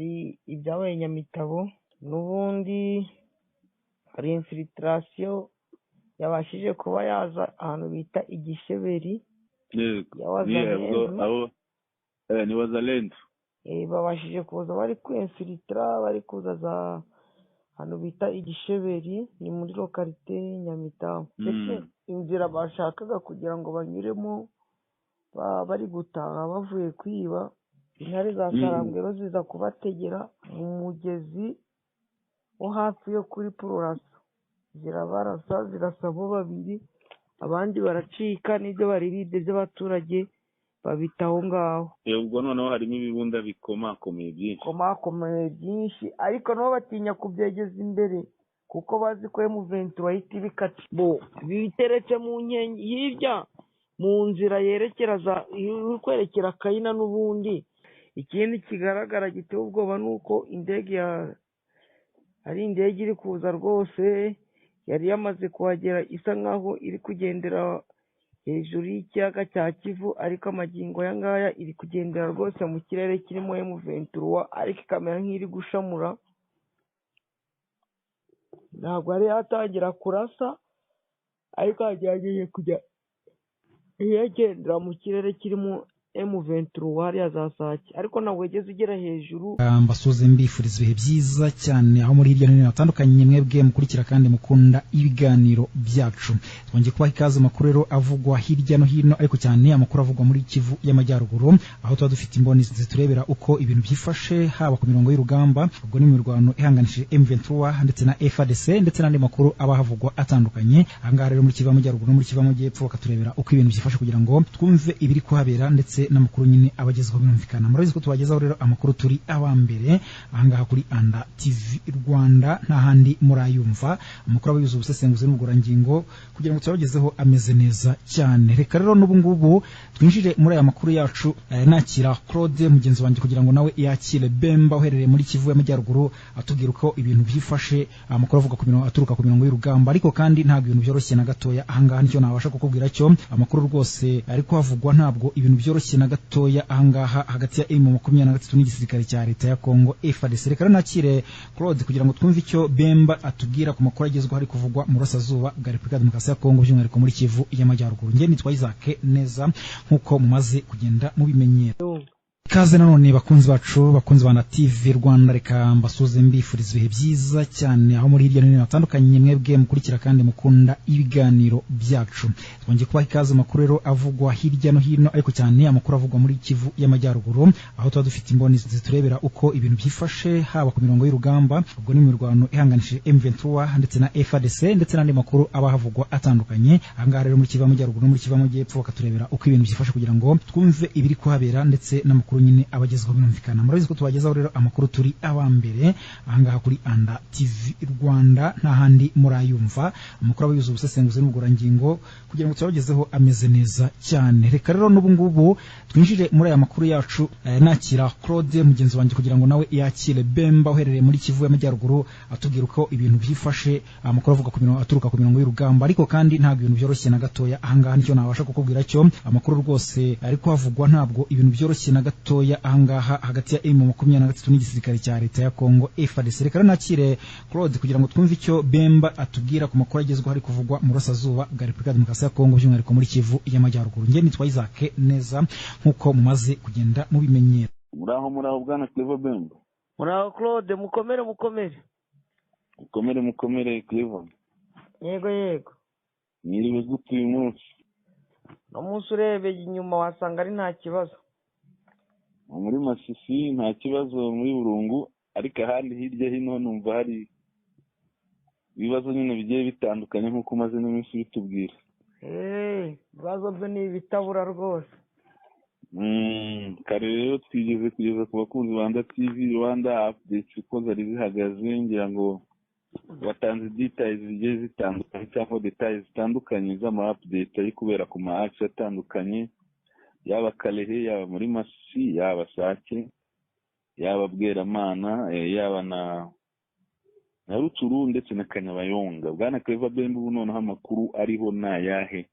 Hari ibyabaye Nyamitabo, n'ubundi hari infiltration yabashije kuba yaza ahantu bita Igisheberi. Yego, aho ni Wazalendo. Babashije kuza bari kwinfiltra, bari kuza za ahantu bita Igisheberi, ni muri localité Nyamitabo. Ndetse inzira bashakaga kugira ngo banyuremo bari gutaha bavuye kwiba, intare za Sarambwe ziza kubategera mu mugezi wo hafi yo kuri Pururasa, zirabarasa, zirasamo babiri, abandi baracika, n'ibyo bari bibye by'abaturage babita aho ngaho. Ubwo noneho harimo ibibunda bikomakomeye byinshi. Bikomakomeye byinshi, ariko nabo batinya kubyegeza imbere kuko bazi ko M23 bahita ibikata. Bo biteretse mu nkenge hirya mu nzira yerekera kwerekera Kayina. N'ubundi ikindi kigaragara giteye ubwoba ni uko indege hari indege iri kuza rwose, yari yamaze kuhagera, isa nkaho iri kugendera hejuru y'ikiyaga cya Kivu, ariko amagingo aya ngaya iri kugendera rwose mu kirere kirimo M23, ariko ikamera nk'iri gushamura. Ntabwo yari yatangira kurasa, ariko yagerageje kujya yagendera mu kirere kirimo M23 hariya za Sake, ariko ntabwo yigeze igera hejuru. Mbasuze, mbifuriza ibihe byiza cyane aho muri hirya no hino hatandukanye, mwebwe mukurikira kandi mukunda ibiganiro byacu. Twongeye kubaha ikaze. Amakuru rero avugwa hirya no hino, ariko cyane amakuru avugwa muri Kivu y'Amajyaruguru, aho tuba dufite imboni ziturebera uko ibintu byifashe, haba ku mirongo y'urugamba, ubwo ni imirwano ihanganishije M23 ndetse na FARDC, ndetse n'andi makuru aba havugwa atandukanye. Ahangaha rero muri Kivu y'Amajyaruguru no muri Kivu y'Amajyepfo, bakaturebera uko ibintu byifashe kugira ngo twumve ibiri kuhabera, ndetse n'amakuru nyine abagezweho. Birumvikana, murabizi ko tubagezaho rero amakuru turi aba mbere ahangaha kuri Anda TV Rwanda, nta handi murayumva. Amakuru aba yuzuye ubusesenguzi n'ubugororangingo kugira ngo tuyabagezeho ameze neza cyane. Reka rero n'ubu ngubu twinjire muri aya makuru yacu, nakira Claude mugenzi wanjye kugira ngo nawe yakire Bemba uherereye muri Kivu y'Amajyaruguru, atubwira uko ibintu byifashe, amakuru avuga ku mirongo aturuka ku mirongo y'urugamba. Ariko kandi ntabwo ibintu byoroshye na gatoya ahangaha, nicyo nabasha kukubwira cyo. Amakuru rwose ariko havugwa, ntabwo ibintu byoroshye na gatoya ahangaha hagati ya M23 n'igisirikare cya leta ya Kongo FARDC. Reka rero nakire Claude kugira ngo twumve icyo Bemba atubwira ku makuru agezweho ari kuvugwa mu burasirazuba bwa Repubulika ya Demokarasi ya Kongo, by'umwihariko muri Kivu y'Amajyaruguru. Njye nitwa Isaac Neza, nk'uko mumaze kugenda mubimenyera. Ikaze nanone bakunzi bacu, bakunzi ba TV Rwanda. Reka mbasuze, mbifuriza ibihe byiza cyane aho muri hirya no hino hatandukanye, mwebwe mukurikira kandi mukunda ibiganiro byacu. Twongeye kubaha ikaze. Amakuru rero avugwa hirya no hino, ariko cyane amakuru avugwa muri Kivu y'Amajyaruguru, aho tuba dufite imboni ziturebera uko ibintu byifashe, haba ku mirongo y'urugamba, ubwo ni imirwano ihanganishije M23 ndetse na FARDC, ndetse n'andi makuru aba havugwa atandukanye. Ahangaha rero muri Kivu y'Amajyaruguru no muri Kivu y'Amajyepfo, bakaturebera uko ibintu byifashe kugira ngo twumve ibiri kuhabera, ndetse n'amakuru nyine abagezweho. Birumvikana, murabizi ko tubagezaho rero amakuru turi aba mbere ahangaha kuri Anda TV Rwanda, nta handi murayumva. Amakuru aba yuzuye ubusesenguzi n'ubugororangingo kugira ngo tuyabagezeho ameze neza cyane. Reka rero n'ubu ngubu twinjire muri aya makuru yacu, nakira Claude mugenzi wanjye kugira ngo nawe yakire Bemba uherereye muri Kivu y'Amajyaruguru, atubwira uko ibintu byifashe, amakuru avuga ku mirongo aturuka ku mirongo y'urugamba. Ariko kandi ntabwo ibintu byoroshye na gatoya ahangaha, nicyo nabasha kukubwira cyo. Amakuru rwose ariko havugwa, ntabwo ibintu byoroshye na gatoya ahangaha hagati ya M23 n'igisirikare cya leta ya Kongo FARDC. Reka nakire Claude kugira ngo twumve icyo Bemba atubwira ku makuru agezweho ari kuvugwa mu burasirazuba bwa Repubulika ya Demokarasi ya Kongo, by'umwihariko muri Kivu y'Amajyaruguru. Njye nitwa Isaac Neza, nk'uko mumaze kugenda mubimenyera. Muraho, muraho bwana Clever Bemba. Muraho Claude, mukomere, mukomere. Mukomere, mukomere Clever. Yego, yego. Mwiriwe gute uyu munsi? No munsi urebeye inyuma wasanga ari nta kibazo. Muri Masisi nta kibazo, muri Burungu, ariko ahandi hirya hino numva hari ibibazo nyine bigiye bitandukanye, nk'uko umaze n'iminsi bitubwira. Ibibazo byo ni ibitabura rwose. Kare rero twigeze kugeza ku bakunzi ba Rwanda TV Rwanda updates uko zari zihagaze. Ngira ngo watanze details zigiye zitandukanye cyangwa details zitandukanye z'ama update ari kubera ku ma axe atandukanye, yaba Kalehe, yaba muri Masisi, yaba Sake, yaba Bweramana, yaba na Rutshuru ndetse na Kanyabayonga. Bwana Clever Bemba, ubu noneho amakuru ariho ni ayahe?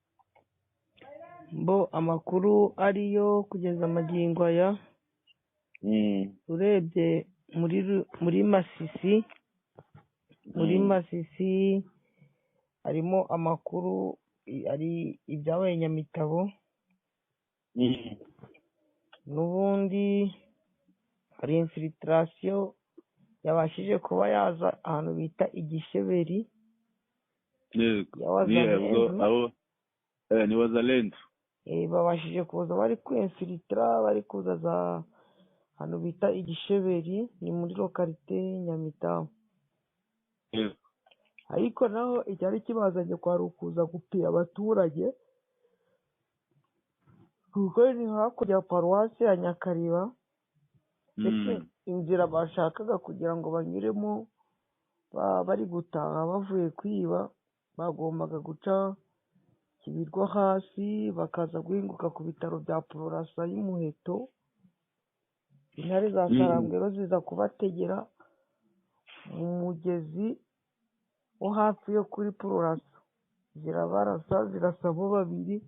Mbo amakuru ariyo kugeza amagingo aya, urebye Muri Masisi, muri Masisi harimo amakuru ari ibyabaye Nyamitabo. N'ubundi hari infiltration yabashije kuba yaza ahantu bita Igisheberi. Ni Wazalendo. Babashije kuza bari kwinfiltra, bari kuza za ahantu bita Igisheberi, ni muri lokalite Nyamitabo. Ariko naho icyari kibazanye kwari ukuza gupira abaturage, kuko ni hakurya ya paruwasi ya Nyakariba. Ndetse inzira bashakaga kugira ngo banyuremo bari gutaha bavuye kwiba, bagombaga guca Kibirwa hasi bakaza guhinguka ku bitaro bya Pororasa y'Umuheto. Intare za Sarambwe ziza kubategera mu mugezi wo hafi yo kuri Pororasa, zirabarasa, zirasamo babiri,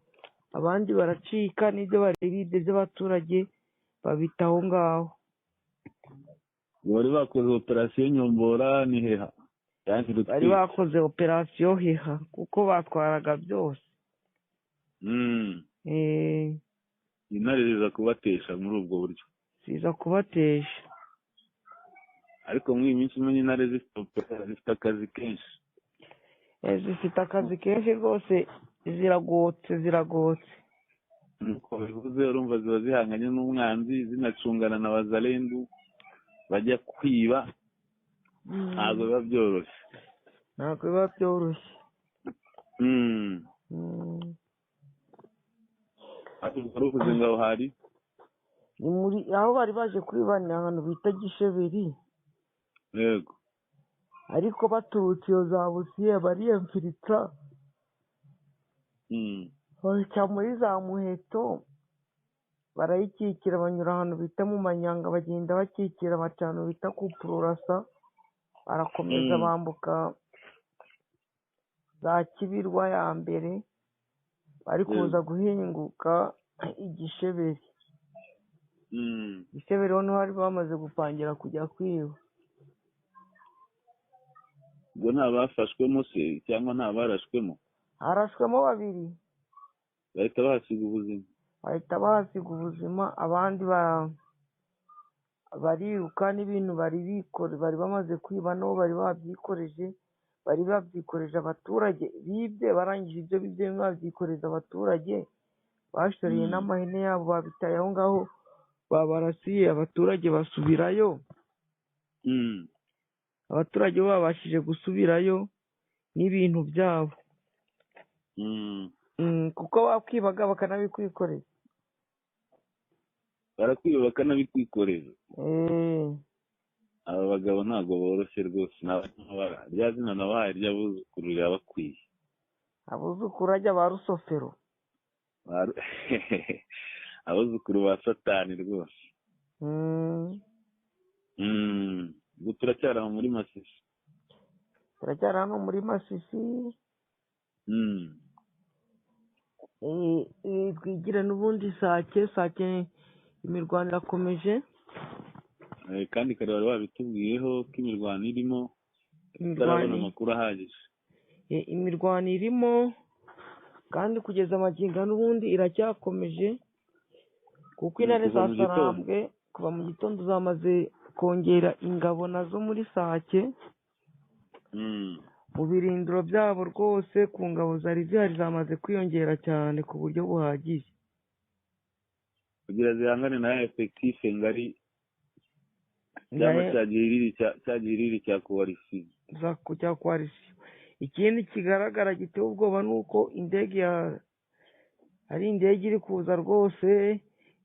abandi baracika, n'ibyo bari bibye by'abaturage babita aho ngaho. Bari bakoze operasiyo Nyombora ni Heha. Bari bakoze operasiyo Heha kuko batwaraga byose. Intare ziza kubatesha muri ubwo buryo. Ziza kubatesha. Ariko muri iyi minsi umenye intare zifite akazi kenshi. Zifite akazi kenshi rwose, ziragotse ziragotse. Nuko bivuze urumva ziba zihanganye n'umwanzi, zinacungana na Wazalendu bajya kwiba, ntabwo biba byoroshye. Ntabwo biba byoroshye. Uruvuze ngo hari ni muri aho bari baje kwiba, ni ahantu bita Gisheberi. Yego. Ariko baturutse iyo za Busiye bariyemfilitra. Baca muri za Muheto barayikikira, banyura ahantu bita mu Manyanga, bagenda bakikira baca ahantu bita ku Pororasa, barakomeza bambuka za Kibirwa ya mbere, bari kuza guhinguka Igisheberi. Igisheberi ho niho bari bamaze gupangira kujya kwiba. Ubwo nta bafashwemo se cyangwa nta barashwemo? Harashwemo babiri. Bahita bahasiga ubuzima. Bahita bahasiga ubuzima, abandi bariruka n'ibintu bari bikore, bari bamaze kwiba nabo bari babyikoreje, bari babyikoreje abaturage bibye, barangije ibyo bibye babyikoreza abaturage, bashoreye n'amahene yabo babitaye aho ngaho, babarasiye abaturage basubirayo. Abaturage bo babashije gusubirayo n'ibintu byabo. Kuko bakwibaga bakanabikwikoreza. Barakwiba bakanabikwikoreza. Aba bagabo ntabwo boroshye rwose, rya zina nabahaye ry'abuzukuru rirabakwiye. Abuzukuru ajya ba Rusofero. Abuzukuru ba Satani rwose. Ubwo turacyari aho muri Masisi. Turacyari hano muri Masisi. Twigire n'ubundi Sake, Sake imirwano irakomeje. Kandi kare bari babitubwiyeho ko imirwano irimo, tutarabona amakuru ahagije. Imirwano irimo kandi kugeza amagingo n'ubundi iracyakomeje, kuko intare za Sarambwe kuva mu gitondo zamaze kongera ingabo nazo muri Sake. Mu birindiro byabo rwose ku ngabo zari zihari zamaze kwiyongera cyane ku buryo buhagije, kugira zihangane na effectif ngari cyangwa cya cya coalition. Cya coalition. Ikindi kigaragara giteye ubwoba ni uko indege hari indege iri kuza rwose,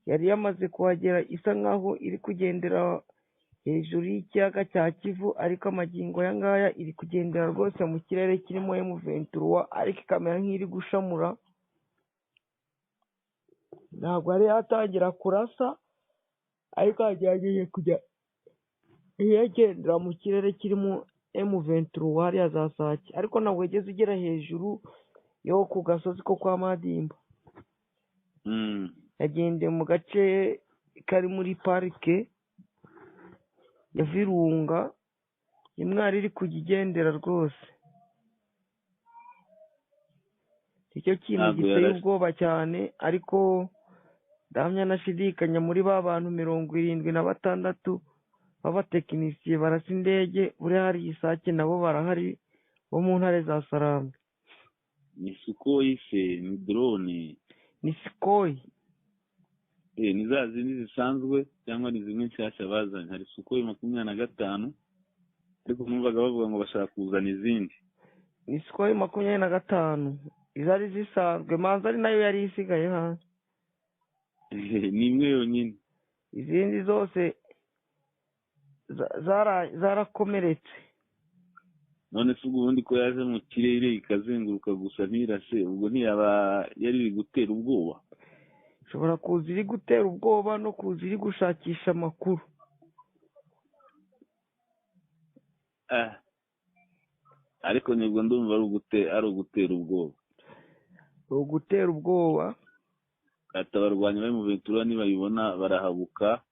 yari yamaze kuhagera isa nkaho iri kugendera hejuru y'ikiyaga cya Kivu, ariko amagingo aya ngaya iri kugendera rwose mu kirere kirimo M23, ariko ikamera nk'iri gushamura. Ntabwo yari yatangira kurasa, ariko yagerageje kujya yagendera mu kirere kirimo M23 hariya za Sake, ariko ntabwo yageze igera hejuru yo ku gasozi ko kwa Madimba. Yagendeye mu gace kari muri parike ya Virunga, imwari iri kujya igendera rwose. Icyo kintu Ntabwo giteye yarashe. ubwoba cyane, ariko ndahamya nashidikanya muri ba bantu 76 b'abatekinisiye barasa indege, buriya hari isake nabo barahari bo mu ntare za Sarambwe. Ni Sukhoi se, ni drone? Ni Sukhoi. Ni za zindi zisanzwe cyangwa ni zimwe nshyashya bazanye? Hari Sukhoi 25, ariko numvaga bavuga ngo bashaka kuzana izindi. Ni Sukhoi 25, izari zisanzwe, manza ari nayo yari isigaye hanze. Ni imwe yonyine. Izindi zose zarakomeretse. None se ubwo ubundi ko yaje mu kirere ikazenguruka gusa ntirase, ubwo ntiyaba yari iri gutera ubwoba? Ishobora kuza iri gutera ubwoba no kuza iri gushakisha amakuru. Ariko nibwo ndumva ari ugutera ubwoba. Ugutera ubwoba. Ati abarwanyi bari mu Ventura nibayibona barahabuka,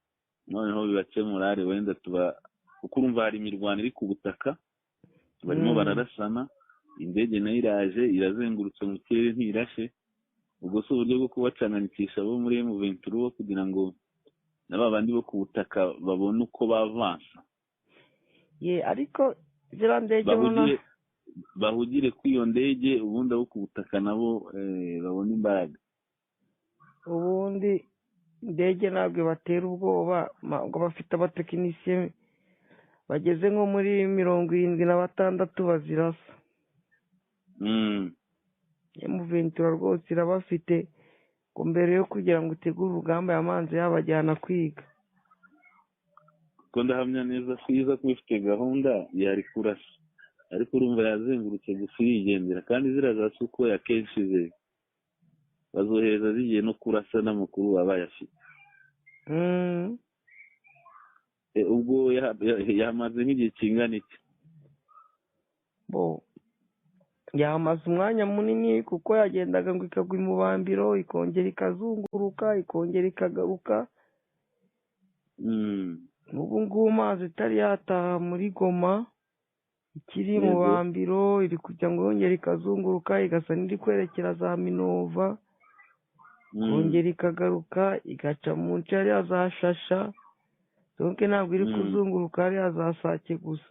noneho bibace morale, wenda tuba kuko urumva hari imirwano iri ku butaka, barimo bararasana, indege nayo iraje irazengurutse mu kirere ntirashe. Ubwo si uburyo bwo kubacanganikisha bo muri M23 kugira ngo na ba bandi bo ku butaka babone uko bavansa. Ye, ariko ziriya ndege bahugire kuri iyo ndege, ubundi abo ku butaka nabo babone imbaraga. Ubundi indege ntabwo ibatera ubwoba, ngo bafite abatekinisiye bageze nko muri 76 bazirasa. M23 rwose irabafite, ngo mbere yo kugira ngo utegure urugamba yamanze yabajyana kwiga. Kuko ndahamya neza ko iza kuba ifite gahunda yari kurasa, ariko urumva yazengurutse gusa irigendera, kandi ziriya za Sukhoi akenshi ze bazohereza zigiye no kurasa n'amakuru baba bayafite. Ubwo yamaze nk'igihe kingana iki? Bo yamaze umwanya munini, kuko yagendaga ngo ikagwa imubambiro, ikongera ikazunguruka, ikongera ikagaruka. N'ubu ngubu mazi itari yataha muri Goma, ikiri mu bambiro, iri kujya ngo yongere ikazunguruka, igasa n'iri kwerekera za Minova, ikongera ikagaruka, igaca mu nce hariya za Shasha. Donc ntabwo iri kuzunguruka hariya za Sake gusa,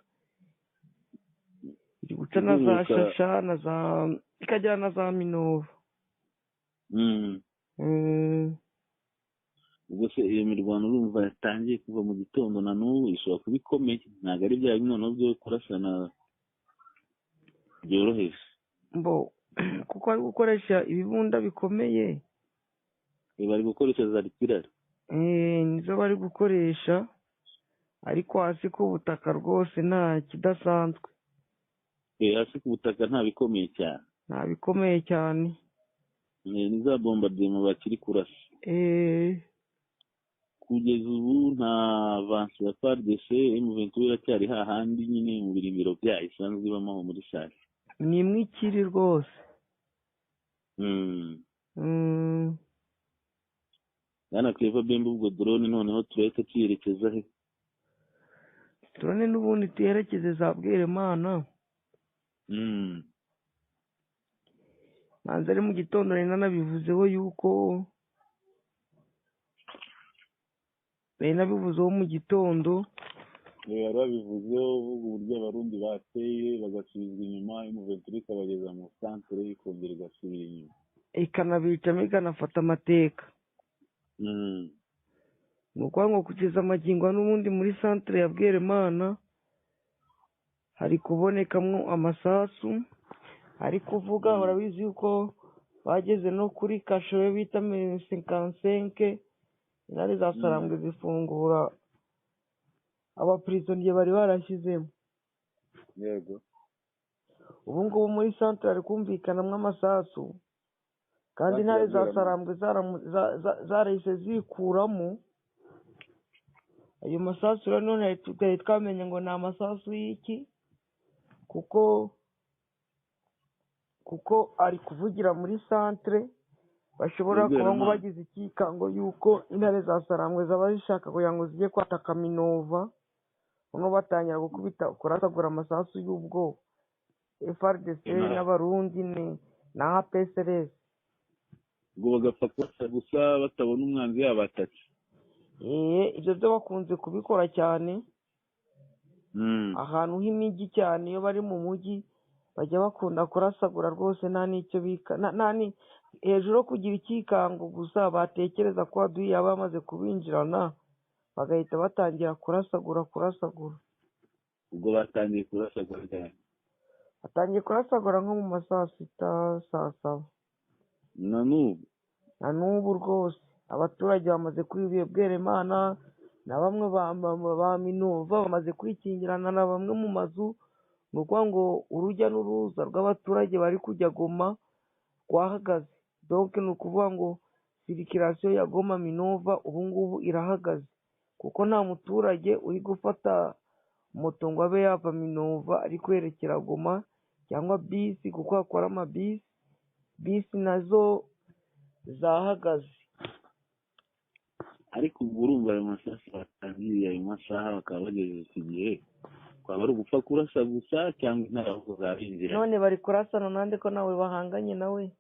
iri guca na za Shasha na za ikagera na za Minova. Ubwo se iyo mirwano urumva yatangiye kuva mu gitondo na n'ubu ishobora kuba ikomeye, ntabwo ari bya binono byo kurasana byoroheje. Mbo kuko ari gukoresha ibibunda bikomeye. Bari gukoresha za artillery. Nizo bari gukoresha, ariko hasi ku butaka rwose nta kidasanzwe. Hasi ku butaka nta bikomeye cyane. Nta bikomeye cyane. Ni za bombardement bakiri kurasa. Kugeza ubu nta avance ya FARDC, M23 iracyari hahandi nyine mu birindiro byayo isanzwe ibamo aho muri Sake. Ni imwe ikiri rwose. Bwana Clever Bemba, ubwo drone noneho turahita tuyerekeza he? Drone n'ubundi tuyerekeze za Bweremana. Manze ari mu gitondo nari nanabivuzeho yuko nari nabivuzeho mu gitondo. Yarabivuzeho uvuga uburyo abarundi bateye bagasubizwa inyuma, M23 ikabageza mu centre ikongera igasubira inyuma, ikanabicamo ikanafata amateka. Ni ukuvuga ngo kugeza amagingo n'ubundi muri centre ya Bweremana hari kubonekamwo amasasu ari kuvuga. Urabizi yuko bageze no kuri kasho bita 55, intare za Sarambwe zifungura abapirisoniye bari barashyizemo. Yego. Ubu ngubu muri centre hari kumvikanamwo amasasu, kandi intare za Sarambwe zarahise zikuramo ayo masasu. Rero none tutari twamenya ngo ni amasasu y'iki, kuko ari kuvugira muri centre. Bashobora kuba ngo bagize ikikango yuko intare za Sarambwe zaba zishaka kugira ngo zijye kwataka Minova, Noneho batangira gukubita kurasagura amasasu y'ubwoba FARDC n'abarundi na APSRS. Ubwo bagapfa kurasa gusa batabona umwanzi yabatatse. Ibyo byo bakunze kubikora cyane ahantu h'imijyi cyane, iyo bari mu mujyi bajya bakunda kurasagura rwose, nta n'icyo bika hejuru yo kugira ikikango gusa, batekereza ko adui yaba yamaze kubinjirana bagahita batangira kurasagura. Ubwo batangiye kurasagura cyane, batangiye kurasagura nko mu ma saa sita, saa saba na n'ubu rwose abaturage bamaze kwibwira Bweremana na bamwe ba Minova bamaze kwikingirana na bamwe mu mazu. Ni ukuvuga ngo urujya n'uruza rw'abaturage bari kujya Goma rwahagaze. Donc ni ukuvuga ngo sirikirasiyo ya Goma Minova ubu ngubu irahagaze, kuko nta muturage uri gufata moto ngo abe yava Minova ari kwerekera Goma cyangwa bisi, kuko hakora amabisi, bisi nazo zahagaze. Ariko ubwo urumva ayo masasu batangiye ayo masaha bakaba bageze iki gihe, kwaba ari ugupfa kurasa gusa cyangwa intara ahubwo zabinjira? None bari kurasana nande ko nawe bahanganye nawe?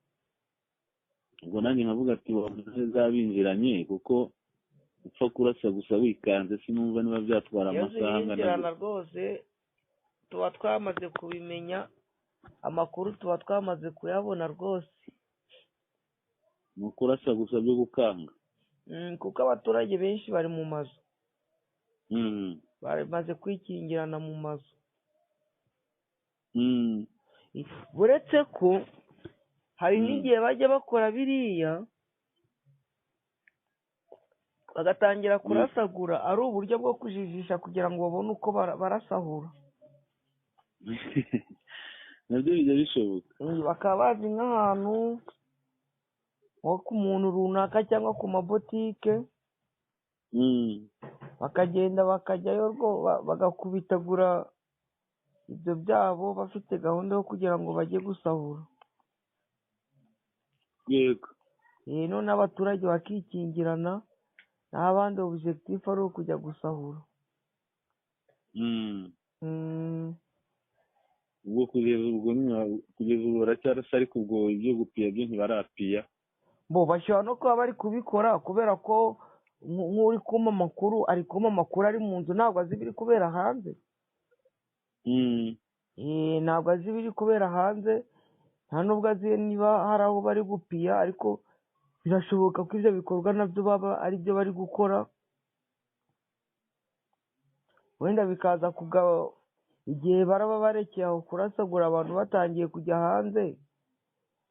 Ubwo nanjye nkavuga ati zabinjiranye, kuko upfa kurasa gusa wikanze sinumva niba byatwara amasaha angana rwose. Tuba twamaze kubimenya, amakuru tuba twamaze kuyabona rwose. Ni ukurasa gusa byo gukanga, kuko abaturage benshi bari mu mazu, bamaze kwikingirana mu mazu. Uretse ko hari n'igihe bajya bakora biriya bagatangira kurasagura, ari uburyo bwo kujijisha kugira ngo babone uko barasahura. Nabyo bijya bishoboka, bakaba bazi nk'ahantu nko ku muntu runaka cyangwa ku mabotike, bakagenda bakajyayo bagakubitagura ibyo byabo, bafite gahunda yo kugira ngo bajye gusahura. Yego. None abaturage bakikingirana, n'abandi objectif ari ukujya gusahura. Ubwo kugeza ubu baracyarasa, ariko ubwo ibyo gupiya byo ntibarapiya. Bo bashobora no kuba bari kubikora kubera ko nk'uri kumpa amakuru ari kumpa amakuru ari mu nzu, ntabwo azi ibiri kubera hanze. Ntabwo azi ibiri kubera hanze, nta nubwo azi niba hari aho bari gupiya, ariko birashoboka ko ibyo bikorwa nabyo baba ari byo bari gukora, wenda bikaza igihe baraba barekeye aho kurasagura abantu batangiye kujya hanze,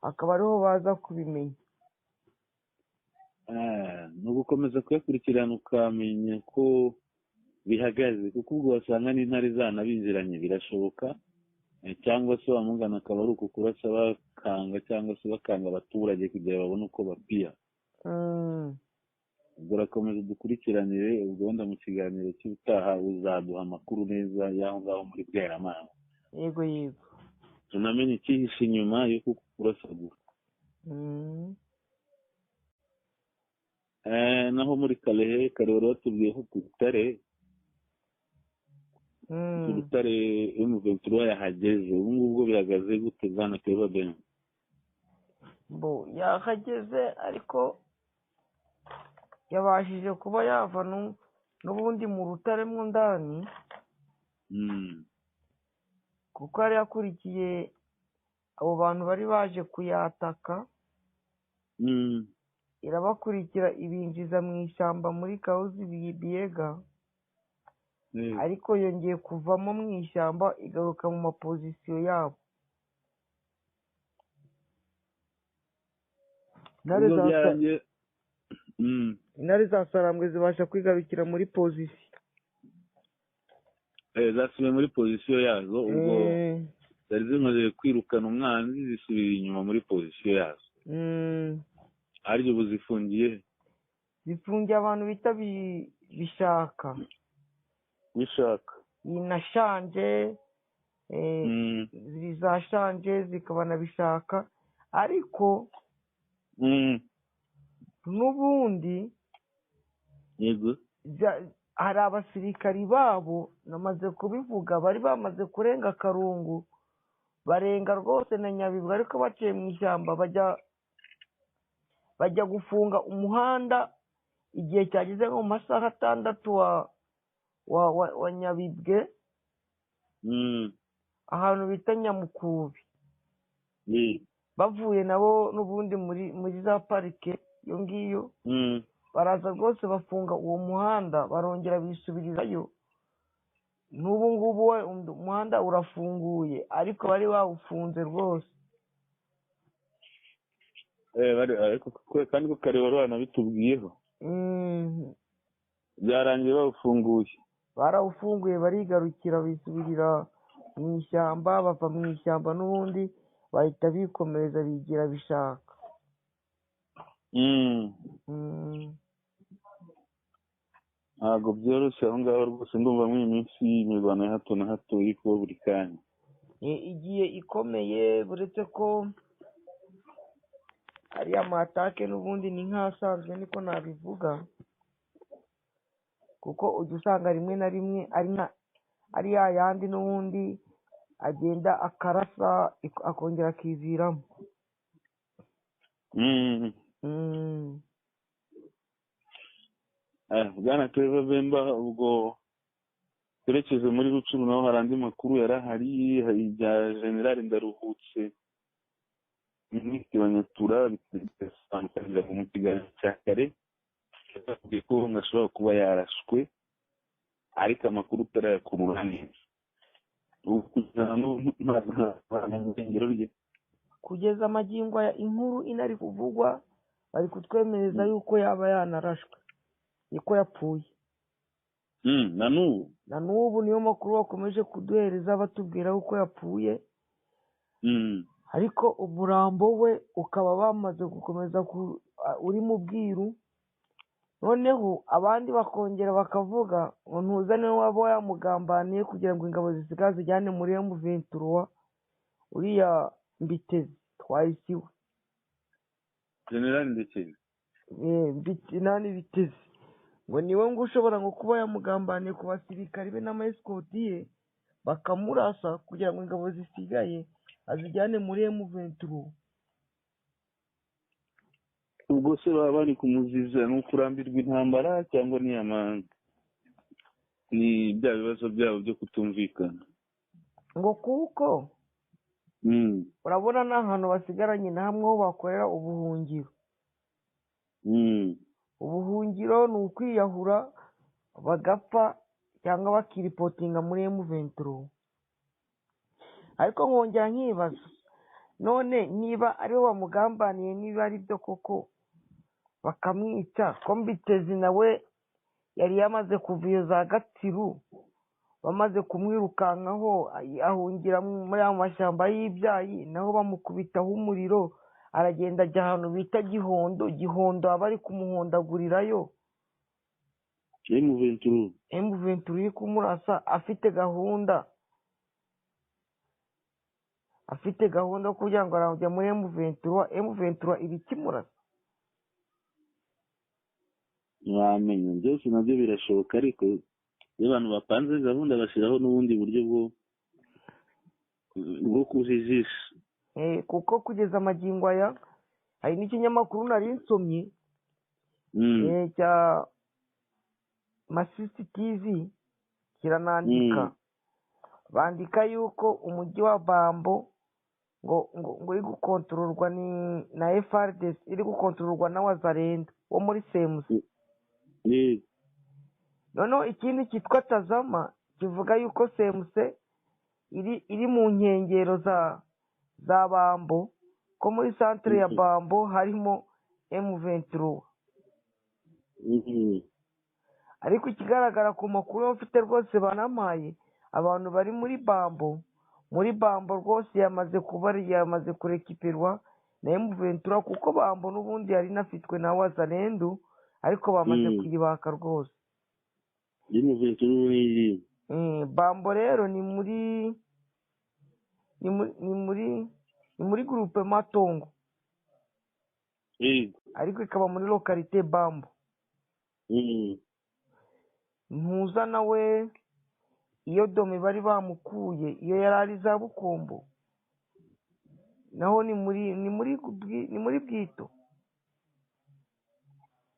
akaba ariho baza kubimenya. Ni ugukomeza kuyakurikirana ukamenya ko bihagaze, kuko ubwo wasanga n'intare zanabinjiranye, birashoboka, cyangwa se wamugana akaba ari uku kurasa bakanga cyangwa se bakanga abaturage kugira babone uko bapiya. Ubwo urakomeza dukurikiranire, ubwo wenda mu kiganiro cy'ubutaha uzaduha amakuru neza y'aho ngaho muri Bweramana. Yego yego, tunamenye icyihishe inyuma yo kurasagura. Naho muri Kalehe, Kalehe batubwiye ko ku Rutare, ku Rutare M23 yahageze. Ubu ngubu bihagaze gute bwana Keva Ben? Bo yahageze, ariko yabashije kuba yava n'ubundi mu Rutare mo ndani, kuko yari yakurikiye abo bantu bari baje kuyataka. Irabakurikira ibinjiza mu ishyamba muri Kauzi Biega, ariko yongeye kuvamo mu ishyamba igaruka mu mapozisiyo yabo. Intare za Sarambwe zibasha kwigarukira muri pozisiyo, zasubiye muri pozisiyo yazo. Ubwo zari zimaze kwirukana umwanzi, zisubira inyuma muri pozisiyo yazo. Aryo ubu zifungiye, zifungiye abantu bita Bishaka, inashanje, zizashanje zikaba na Bishaka, ariko n'ubundi yego Hari abasirikari babo namaze kubivuga, bari bamaze kurenga Karungu, barenga rwose na Nyabibwe, ariko baciye mu ishyamba bajya gufunga umuhanda igihe cyageze nko mu masaha 6 wa Nyabibwe, ahantu bita Nyamukubi. Bavuye nabo n'ubundi muri za parike iyo ngiyo, baraza rwose bafunga uwo muhanda, barongera bisubirirayo. N'ubu ngubu we umuhanda urafunguye, ariko bari bawufunze rwose. Ariko kandi ko kare wari wanabitubwiyeho. Byarangiye bawufunguye. Barawufunguye, barigarukira, bisubirira mu ishyamba, bava mu ishyamba n'ubundi bahita bikomereza bigira bishaka. Ntabwo byoroshye aho ngaho rwose, ndumva muri iyi minsi imirwano ya hato na hato iri kuba buri kanya. Igiye ikomeye, uretse ko ariya matake n'ubundi ni nk'asanzwe, niko nabivuga, kuko ujya usanga rimwe na rimwe ari ya yandi n'ubundi agenda akarasa akongera akiviramo. Bwana Claver Bemba, ubwo twerekeje muri Rucuru, naho hari andi makuru yarahari, hari ibya General Ndaruhutse, Minisitiri wa Nyatura, bitangira mu kiganiro cya kare, yatubwiye ko ashobora kuba yarashwe, ariko amakuru utarayakurura neza. Ubu kugeza n'ubu ntabwo irengero rye. Kugeza magingo aya inkuru inari kuvugwa, bari kutwemereza yuko yaba yanarashwe, niko yapfuye. Na n'ubu? Na n'ubu niyo makuru bakomeje kuduhereza, batubwira uko yapfuye. Ariko umurambo we ukaba bamaze gukomeza uri mu bwiru. Noneho abandi bakongera bakavuga ngo ntuzane waba yamugambaniye kugira ngo ingabo zisigaye zijyane muri M23, uriya Mbitezi twahisiwe. General Ndekezi. Nani Bitezi ngo niwe ngo ushobora ngo kuba yamugambaniye ku basirikari be n'amaesikoti ye, bakamurasa kugira ngo ingabo zisigaye azijyane muri M23. Ubwo se baba bari kumuziza ni ukurambirwa intambara cyangwa ni bya bibazo byabo byo kutumvikana? Ngo kuko urabona nta hantu basigaranye na hamwe ho bakorera ubuhungiro. Ubuhungiro ni ukwiyahura bagapfa cyangwa bakiripotinga muri M23. Ariko nkongera nkibaza, none niba aribo bamugambaniye, niba ari byo koko bakamwica, ko Mbitezi nawe yari yamaze kuva iyo za Gatsiru, bamaze kumwirukankaho ahungira muri ayo mashyamba y'ibyayi, naho bamukubitaho umuriro, aragenda ajya ahantu bita Gihondo. Gihondo aba ari kumuhondagurirayo. M23. M23 iri kumurasa, afite gahunda kugira ngo arajya muri M23. M23 ibikimurasa. Mwamenya byose nabyo birashoboka, ariko iyo abantu bapanze gahunda bashyiraho n'ubundi buryo bwo kujijisha. Kuko kugeza amagingo aya hari n'ikinyamakuru nari nsomye cya Masisi TV kiranandika, bandika yuko umujyi wa Bambo ngo uri gukontororwa na FARDC, iri gukontororwa na Wazalendo wo muri CMC. Noneho ikindi cyitwa Tazama kivuga yuko CMC iri mu nkengero za Bambo, ko muri centre ya Bambo harimo M23. Ariko ikigaragara ku makuru mfite rwose banamaye, abantu bari muri Bambo, muri Bambo rwose yamaze kurekipirwa na M23, kuko Bambo n'ubundi yari inafitwe na Wazalendo, ariko bamaze kuyibaka rwose. M23. Bambo rero ni muri groupe Matongo. Ariko ikaba muri localité Bambo. Ntuza nawe iyo Dome bari bamukuye, iyo yari ari za Bukombo, naho ni muri Bwito,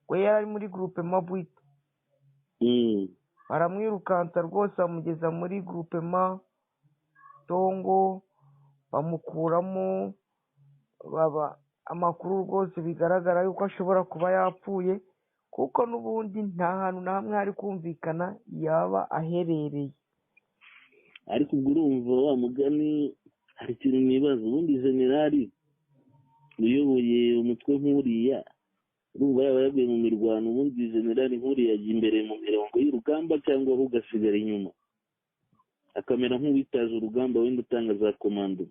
we yari ari muri groupement Bwito. Baramwirukansa rwose bamugeza muri groupement Tongo, bamukuramo, baba amakuru rwose bigaragara yuko ashobora kuba yapfuye, kuko n'ubundi nta hantu na hamwe hari kumvikana yaba aherereye. Ariko ubwo urumva wa mugani hari ikintu nibaza, ubundi generali uyoboye umutwe nk'uriya urumva yaba yaguye mu mirwano, ubundi generali nk'uriya ajya imbere mu mirongo y'urugamba cyangwa aho ugasigara inyuma akamera nk'uwitaje urugamba wenda utanga za komando.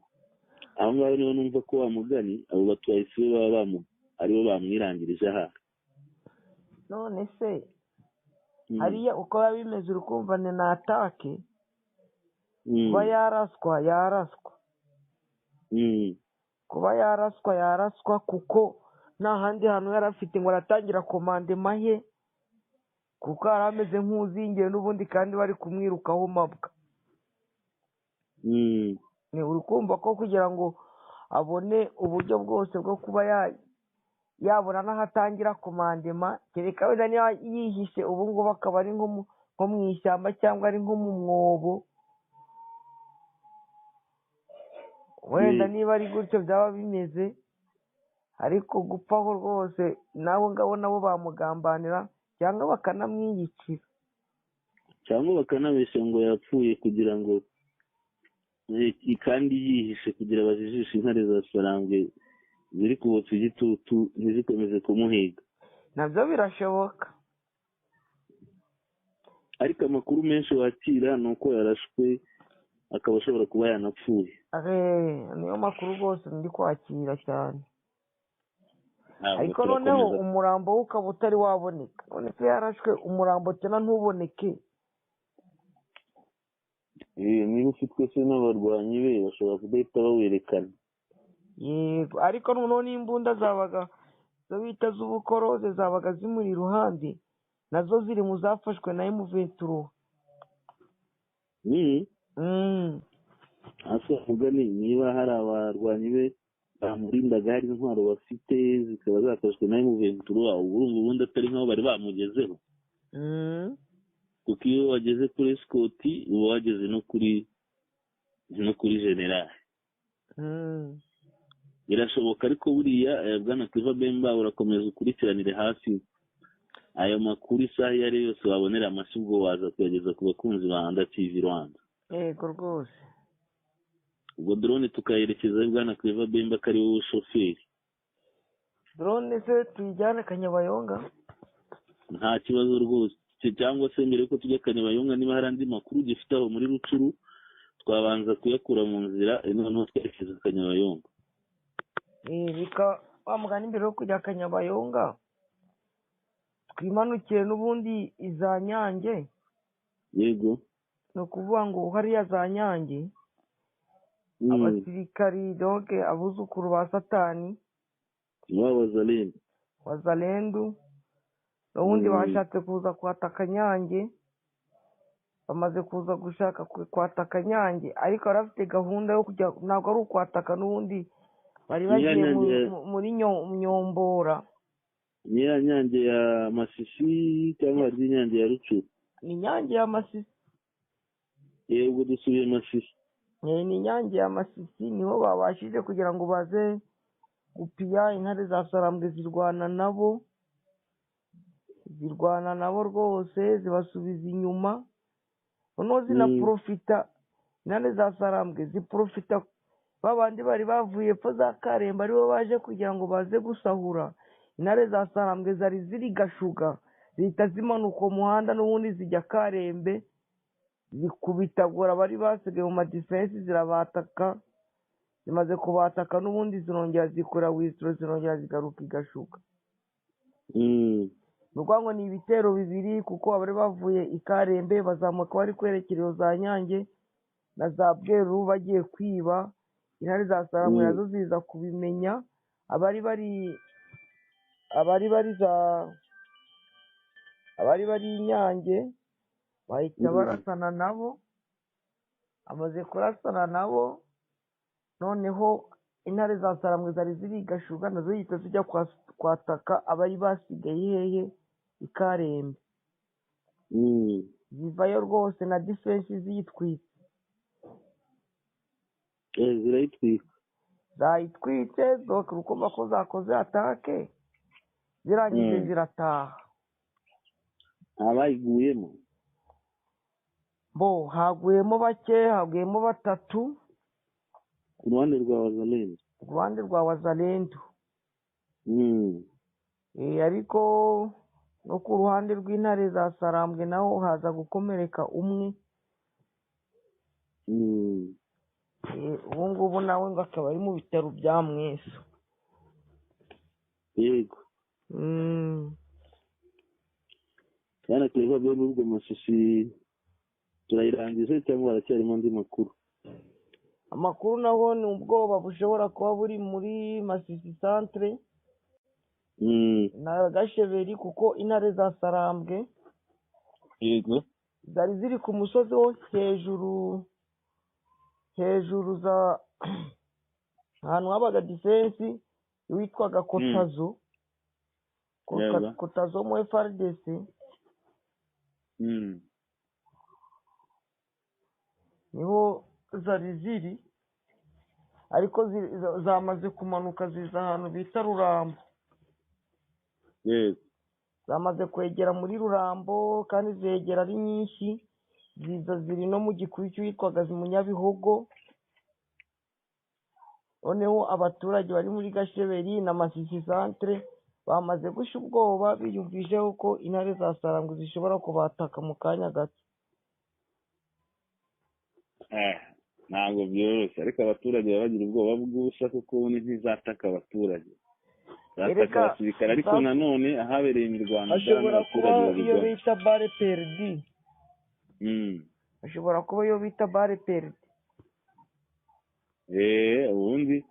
Aho ngaho niho numva ko wa mugani abo batwayisi be baba aribo bamwirangirije aha. None se hariya uko biba bimeze uri kumva ni na atake, kuba yaraswa yaraswa, kuba yaraswa yaraswa, kuko nta handi hantu yari afite ngo aratangira komande mahe, kuko yari ameze nk'uzingiye n'ubundi kandi bari kumwirukaho mabwa. Ni uri kumva ko kugira ngo abone uburyo bwose bwo kuba yabona n'aho atangira komandema, kereka wenda niba yihishe ubu ngubu akaba ari nko mu ishyamba cyangwa ari nko mu mwobo, wenda niba ari gutyo byaba bimeze. Ariko gupfaho rwose nabo ngabo nabo bamugambanira cyangwa bakanamwiyicira, cyangwa bakanabeshya ngo yapfuye kugira ngo kandi yihishe kugira bajijishe intare za Sarambwe ziri kubotsa igitutu ntizikomeze kumuhiga. Nabyo birashoboka, ariko amakuru menshi wakira ni uko yarashwe akaba ashobora kuba yanapfuye. Niyo makuru rwose ndi kwakira cyane. Ariko noneho umurambo we ukaba utari waboneka. None se yarashwe umurambo tena ntuboneke? Niba ufitwe se n'abarwanyi be bashobora kudahita bawerekana. Yego, ariko noneho n'imbunda zabaga zo bita z'ubukoroze zabaga zimuri iruhande, nazo ziri mu zafashwe na M23. Asa mugani niba hari abarwanyi be bamurindaga hari intwaro bafite zikaba zafashwe na M23, urumva ubundi atari nkaho bari bamugezeho. Kuko iyo wageze kuri escort uba wageze no kuri general. Birashoboka, ariko buriya bwana Clever Bemba urakomeza ukurikiranire hafi ayo makuru isaha iyo ari yose wabonera amashyi, ubwo waza kuyageza ku bakunzi ba Anda TV Rwanda. Yego rwose. Ubwo drone tukayerekeza bwana Clever Bemba ko ari wowe shoferi. Drone se tuyijyane Kanyabayonga? Nta kibazo rwose, cyangwa se mbere yuko tujya Kanyabayonga niba hari andi makuru gifite aho muri Rucuru twabanza kuyakura mu nzira noneho twerekeza Kanyabayonga. Reka wa mugani mbere yo kujya Kanyabayonga twimanukiye n'ubundi iza Nyange. Yego. Ni ukuvuga ngo hariya za Nyange abasirikari donc abuzukuru ba Satani Wazalendu n'ubundi bashatse kuza kwataka Nyange, bamaze kuza gushaka kwataka Nyange, ariko bari bafite gahunda yo kujya, ntabwo ari ukwataka n'ubundi bari bagiye muri Nyombora. Ni ya Nyange ya Masisi cyangwa ari Nyange ya Rucuru? Ni Nyange ya Masisi. Yego, dusubiye Masisi. Ni Nyange ya Masisi niho babashije kugira ngo baze gupiya intare za Sarambwe zirwana nabo, rwose zibasubiza inyuma. Noneho zinaprofita, intare za Sarambwe ziprofita babandi bari bavuye epfo za Karemba aribo baje kugira ngo baze gusahura. Intare za Sarambwe zari ziri Gashuga, zihita zimanuka umuhanda n'ubundi zijya Karembe, zikubitagura bari basigaye mu madifensi zirabataka. Zimaze kubataka n'ubundi zirongera zikora withdraw, zirongera zigaruka igashuka. Ni ukuvuga ngo ni ibitero bibiri, kuko abari bavuye i Karembe bazamuka bari kwerekera za Nyange na za Bweru bagiye kwiba. Intare za Sarambwe nazo ziza kubimenya, abari bari Nyange Bahita barasana nabo, amaze kurasana nabo noneho intare za Sarambwe zari ziri Gashuga nazo zihita zijya kwataka abari basigaye hehe i Karembe. Zivayo rwose na defense ziyitwitse. Zirayitwika. Zayitwitse urukumva ko zakoze atake zirangije zirataha. Abayiguyemo bo haguyemo bake, haguyemo batatu ku ruhande rwa Wazalendo. Ku ruhande rwa Wazalendo. Ariko no ku ruhande rw'intare za Sarambwe naho haza gukomereka umwe. Ubu ngubu nawe ngo akaba ari mu bitaro bya Mweso. Yego. Bwana Clever, bwo ubwo Masisi turayirangije cyangwa haracyarimo andi makuru? Amakuru naho ni ubwoba bushobora kuba buri muri Masisi centre na Gasheberi, kuko intare za Sarambwe yego zari ziri ku musozi wo hejuru hejuru za ahantu habaga defense witwaga Kotazo. Kotazo mu FARDC. Niho zari ziri, ariko zamaze kumanuka ziza ahantu bita Rurambo. Zamaze kwegera muri Rurambo kandi zegera ari nyinshi, ziza ziri no mu gikuyu cyitwaga Munyabihogo. Noneho abaturage bari muri Gasheberi na Masisi centre bamaze gusha ubwoba, biyumvisheho ko intare za Sarambwe zishobora kubataka mu kanya gato. Ntabwo byoroshye, ariko abaturage baba bagira ubwoba bw'ubusa kuko ubundi ntizataka abaturage, zataka abasirikare. Ariko nanone ahabereye imirwano hashobora kuba iyo bita bare perdi. Hashobora kuba iyo bita bare perdi. Ubundi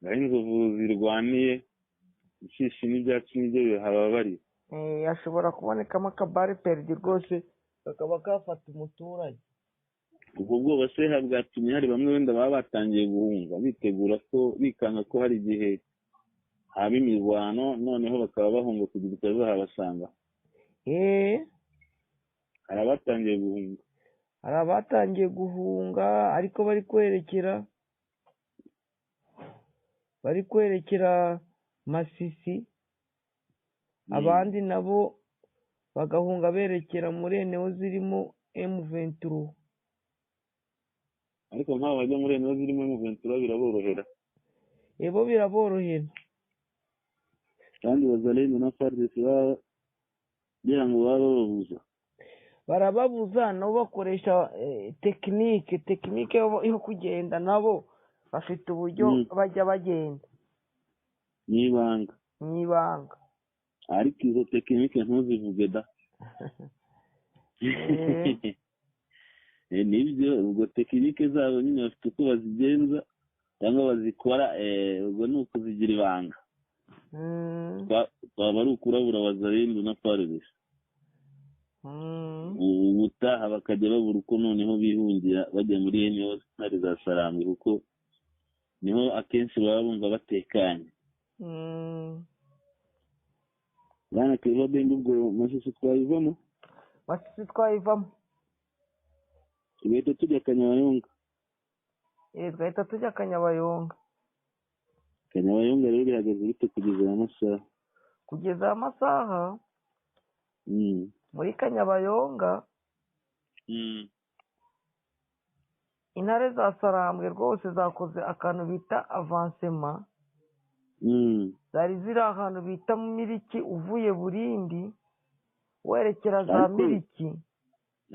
aho inzovu zirwaniye ishishi n'ibyatsi nibyo bihababariye. Hashobora kubonekamo akabare perdi rwose kakaba kafata umuturage. Ubwo bwoba se bwatumye hari bamwe wenda baba batangiye guhunga, bitegura ko bikanga ko hari igihe haba imirwano, noneho bakaba bahunga kugira itazahabasanga. Hari abatangiye guhunga. Hari abatangiye guhunga ariko bari kwerekera Masisi, abandi nabo bagahunga berekera muri eneo zirimo M23. Ariko nk'abo bajya muri eneo zirimo M23 biraborohera. Ebo biraborohera. Kandi Wazalendo na FARDC bagira ngo bababuza. Barababuza, nabo bakoresha tekinike yo kugenda, nabo bafite uburyo bajya bagenda. N'ibanga. N'ibanga. Ariko izo tekinike ntuzivuge da. Nibyo, ubwo tekinike zabo nyine bafite uko bazigenza cyangwa bazikora, ubwo ni ukuzigira ibanga. Twaba ari ukurabura Wazalendo na FARDC. Ubutaha bakajya babura uko noneho bihungira bajya muri eneo ntare za Sarambwe, kuko niho akenshi baba bumva batekanye. Bwana Clever Bembe, ubwo Masisi twayivamo? Masisi twayivamo. Tugahita tujya Kanyabayonga. Tugahita tujya Kanyabayonga. Kanyabayonga rero bihagaze bite kugeza aya masaha? Kugeza aya masaha muri Kanyabayonga intare za Sarambwe rwose zakoze akantu bita avancement. Zari ziri ahantu bita Miriki, uvuye Burindi werekera za Miriki.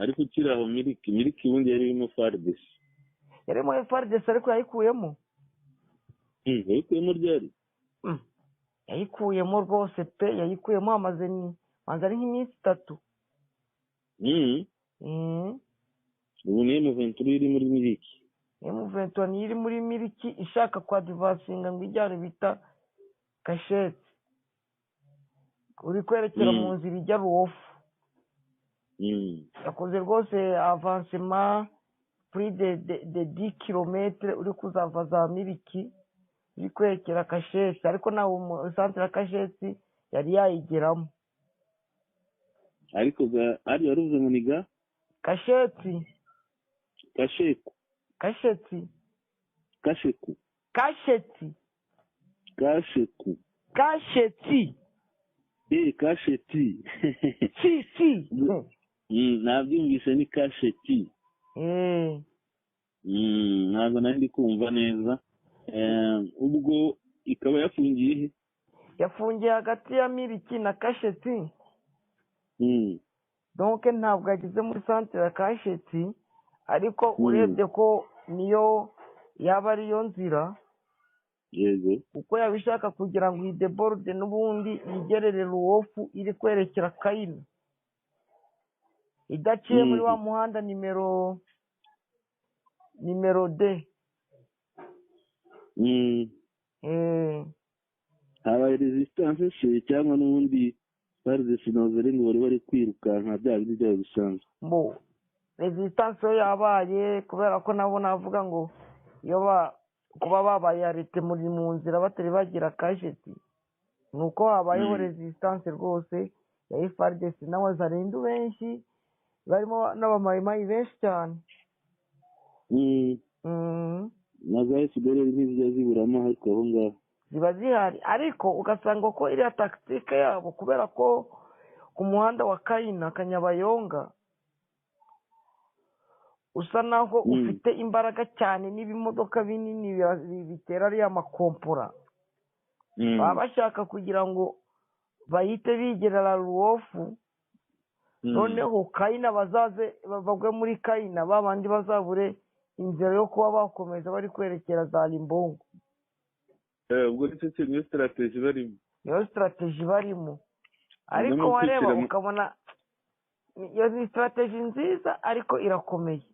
Ariko ukiri aho Miriki, Miriki ubundi yari irimo FARDC. Yarimo FARDC ariko yayikuyemo. Yayikuyemo ryari? Yayikuyemo rwose pe, yayikuyemo amaze ni manza ari nk'iminsi 3. Ubu ni M23 iri muri Miriki. M23 ni iri muri Miriki ishaka kwa divasinga ngo ijyane bita Kashete. Uri kwerekera mu nzira ijya Ruwofu. Yakoze rwose avancement plus de 10 kilomètres uri kuzava za Miriki uri kwerekera Kashesi, ariko ntabwo centre ya Kashesi yari yayigeramo. Ariko ari waruvuze ngo ni ga Kasheti. Kasheku. Kasheti. Kasheku. Kasheti. Kasheku. Kasheti. Kasheti. Si si. Nabyumvise ni Kasheti. Ntabwo nari ndi kumva neza. Ubwo ikaba yafungiye he? Yafungiye hagati ya Miriki na Kasheti. Donc ntabwo yageze muri centre ya Kasheti, ariko urebye ko niyo yaba ariyo nzira. Yego. Kuko yabishaka kugira ngo ideborde n'ubundi yigerere Ruwofu iri kwerekera Kayina, idaciye muri wa muhanda nimero D. Habaye resistance se cyangwa n'ubundi bari ngo bari bari kwirukanka bya bindi byabo bisanzwe? Mbo resistance yo yabaye kubera ko nabo navuga ngo iyo kuba babaye arete muri mu nzira batari bagira Kasheti, nuko habayeho resistance rwose ya FARDC n'abazarindu benshi barimo n'abamayimayi benshi cyane. Na za FDLR ntizijya ziburamo ariko aho ngaho ziba zihari, ariko ugasanga ko iriya tactique yabo kubera ko ku muhanda wa Kayina Kanyabayonga usa naho ufite imbaraga cyane n'ibimodoka binini bitera ariya makompora, baba bashaka kugira ngo bahite bigerera Ruwofu, noneho Kayina bazaze bagwe muri Kayina, babandi bazabure inzira yo kuba bakomeza bari kwerekera za Limbongo. Ubwo nicyo kintu, niyo strategy barimo. Niyo strategy barimo, ariko wareba ukabona iyo ni strategy nziza ariko irakomeye,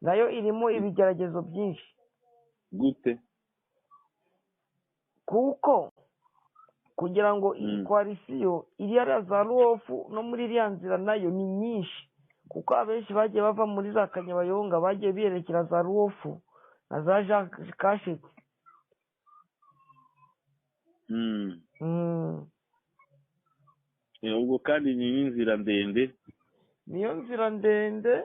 nayo irimo ibigeragezo byinshi. Gute? Kuko kugira ngo iyi koalisiyo iri ya za Ruwofu no muri iriya nzira nayo ni nyinshi, kuko abenshi bagiye bava muri za Kanyabayonga bagiye biyerekera za Ruwofu na za Kasheti. Ubwo kandi ni inzira ndende. Niyo nzira ndende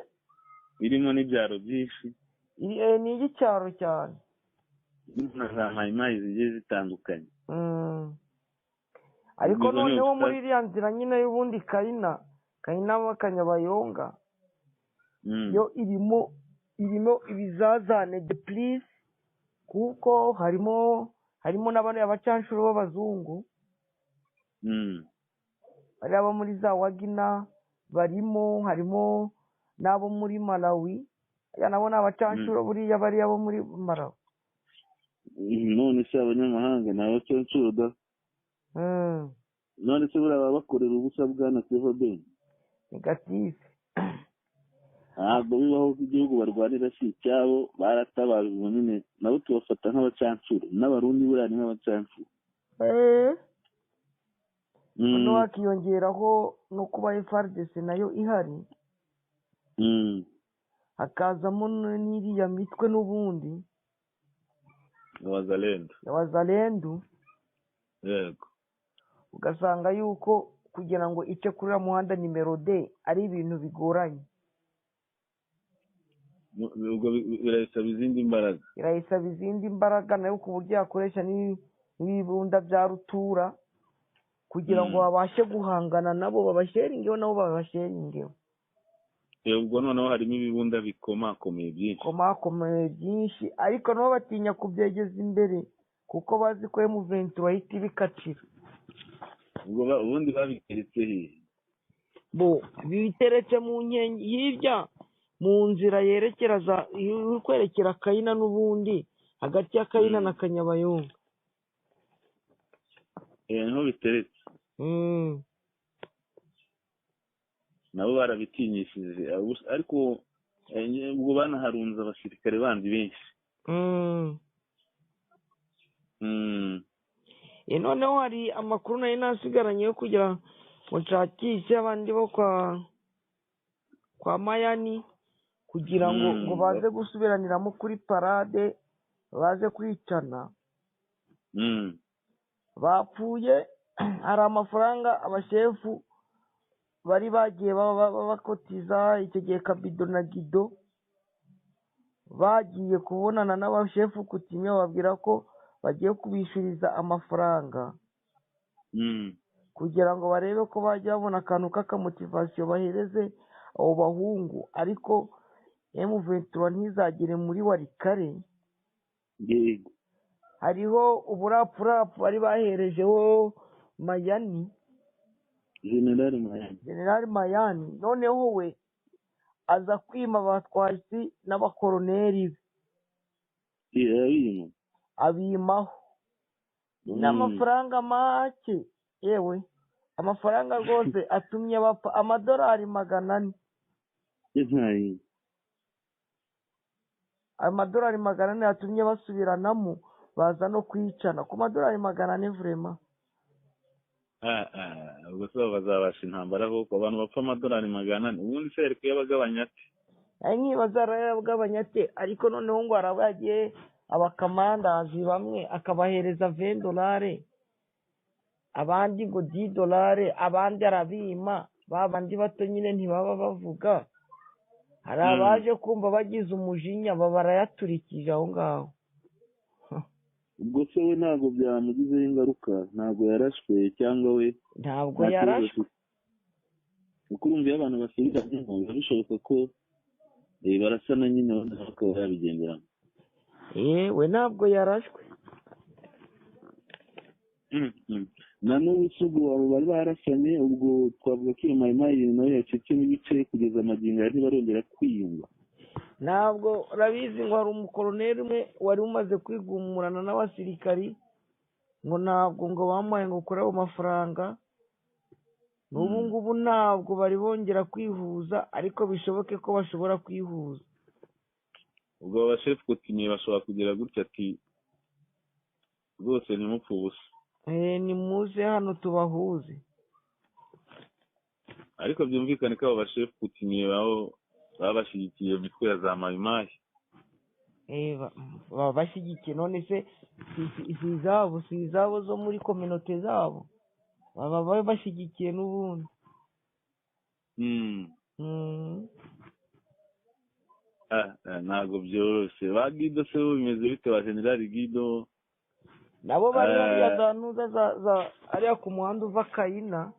irimo n'ibyaro byinshi. Ni iy'icyaro cyane. Na za mayimayi zigiye zitandukanye. Ariko noneho muri iriya nzira nyine y'ubundi Kayina Kanyabayonga yo irimo ibizazane de plus, kuko harimo n'abandi abacanshuro b'abazungu bari abo muri za Wagina barimo, harimo n'abo muri Malawi, nabo ni abacanshuro buriya bari abo muri Malawi. None se abanyamahanga ni abacanshuro da? None se buriya baba bakorera ubusa bwana Seva Ben? Negative. Ntabwo bibaho ko igihugu barwanira si icyabo, baratabaje nyine, nabo tubafata nk'abacanshuro, n'abarundi buriya ni nk'abacanshuro. Noneho hakiyongeraho no kuba FARDC nayo ihari, hakazamo n'iriya mitwe n'ubundi Wazalendo. Yego. Ugasanga yuko kugira ngo ice kuri muhanda nimero D ari ibintu bigoranye. Ubwo birayisaba izindi mbaraga. Irayisaba izindi mbaraga nayo ku buryo yakoresha n'ibibunda bya rutura kugira ngo babashe guhangana nabo, babasheringeho nabo babasheringeho. Ubwo noneho harimo ibibunda bikomakomeye byinshi. Komakomeye byinshi, ariko nabo batinya kubyegeza imbere kuko bazi ko M23 bahita ibikacira. Ubwo ubundi babiteretse he? Bo biteretse mu nkenge hirya mu nzira yerekera za kwerekera Kayina n'ubundi hagati ya Kayina na Kanyabayonga. Niho biteretse. Nabo barabitinyishije, ariko ubwo banaharunze abasirikare bandi benshi. Noneho hari amakuru nayo nasigaranye yo kugira Ngo nshakishe abandi bo kwa Mayani kugira ngo ngo baze gusubiraniramo kuri parade, baze kwicana. Bapfuye hari amafaranga abashefu bari bagiye bakotiza icyo gihe. Kabido na Gido bagiye kubonana n'abashefu kutimya, bababwira ko bagiye kubishyuriza amafaranga kugira ngo barebe ko bajya babona akantu k'akamotivation bahereze abo bahungu, ariko M23 ntizagere muri Walikale. Hariho uburapurapu bari baherejeho Mayani, General Mayani. General Mayani. Noneho we aza kwima abatwasi n'abakoroneri be. Yarabima. Abimaho n'amafaranga make, yewe amafaranga rwose atumye bapfa, amadolari 400. Yampaye. Amadolari 400 yatumye basubiranamo, baza no kwicana ku madolari 400, vraiment. Ubwo se bazabasha intambara koko, abantu bapfa amadolari 400? Ubundi se yari kuyabagabanya ate? Ari nkibaza arayagabanya ate? Ariko noneho ngo haraba yagiye abakamandazi bamwe akabahereza $20, abandi ngo $10, abandi arabima. Ba bandi bato nyine ntibaba bavuga. Hari abaje kumva bagize umujinya, baba barayaturikije aho ngaho. Ubwo se we ntabwo byamugizeho ingaruka? Ntabwo yarashwe cyangwa we? Ntabwo nta kibazo yarashwe. afite? Kuko urumva iyo abantu basubira biba bishoboka ko barasana nyine, wenda bakaba yabigenderamo. Yewe, ntabwo yarashwe. Na n'ubu se ubwo abo bari barasanye, ubwo twavuga ko iyo mayimayi nayo yacitsemo ibice, kugeza amagingo aya ntibarongera kwiyunga? Ntabwo urabizi ngo hari umukoroneri umwe wari umaze kwigumurana n'abasirikari, ngo ntabwo ngo bamuhaye ngo kuri ayo mafaranga. N'ubu ngubu ntabwo bari bongera kwihuza, ariko bishoboke ko bashobora kwihuza. Ubwo aba bashefu coutumier bashobora kugira gutya ati: "Rwose ntimupfe ubusa." Nimuze hano tubahuze. Ariko byumvikane ko abo bashefu coutumier babo baba bashyigikiye iyo mitwe ya za mayimayi. Baba bashyigikiye. None se si izabo zo muri communauté zabo? Baba bashyigikiye n'ubundi. Ntabwo byoroshye. Ba Gido se bo bimeze bite, ba General Gido? Nabo bari hariya za ntuza za hariya ku muhanda uva Kayina,